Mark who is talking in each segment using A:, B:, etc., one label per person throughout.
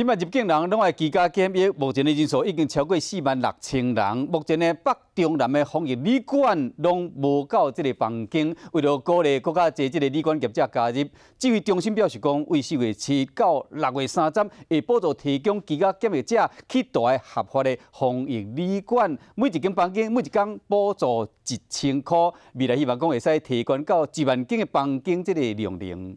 A: 這擺入境人攏愛居家檢疫，目前的人數已經超過46,000人。目前的北中南的防疫旅館攏無夠這个房間，為著鼓勵閣較濟這个旅館業者加入，指揮中心表示講，為4月7到6月30，會補助提供居家檢疫者去蹛合法的防疫旅館，每一間房間每一工補助1000箍。未來希望講會使提懸到1萬間的房間這个量能。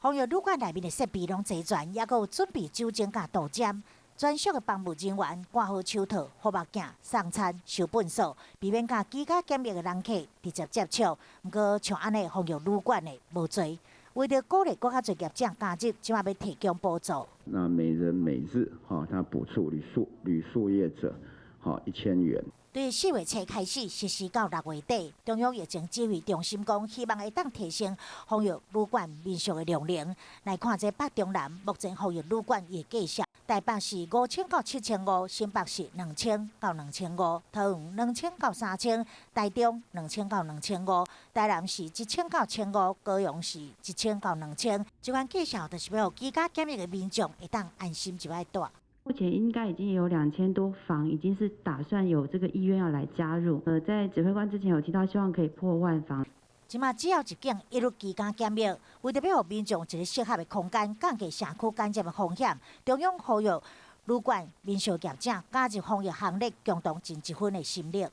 B: 防疫旅館內面的設備攏齊全，抑閣有準備酒精佮杜針，專屬的房務人員掛好手套、護目鏡、送餐、收糞掃，避免佮居家檢疫的人客直接接觸。毋過像按呢防疫旅館的無濟，為著鼓勵閣較濟業者加入，這擺欲提供補助。
C: 那每人每日，哈，他補助旅宿業者，哈，1000元。
B: 對4月初開始實施到6月底，中央疫情指揮中心講，希望會當提升防疫旅館民宿的量能。來看這北中南目前防疫旅館的價數，台北市5000到7500，新北市2000到2500，桃園2000到3000，台中2000到2500，台南市1000到1500，高雄市1000到2000。這款價數就是欲予居家檢疫的民眾會當安心入來蹛。
D: 目前應該已經有2000多房，已經是打算有這個意願要來加入。在指揮官之前有提到，希望可以破萬房。
B: 這馬只要入境一律居家檢疫，為著欲予民眾一个適合的空間，降低社區感染的風險，中央呼籲旅館、民宿業者加入防疫行列，共同盡一份的心力。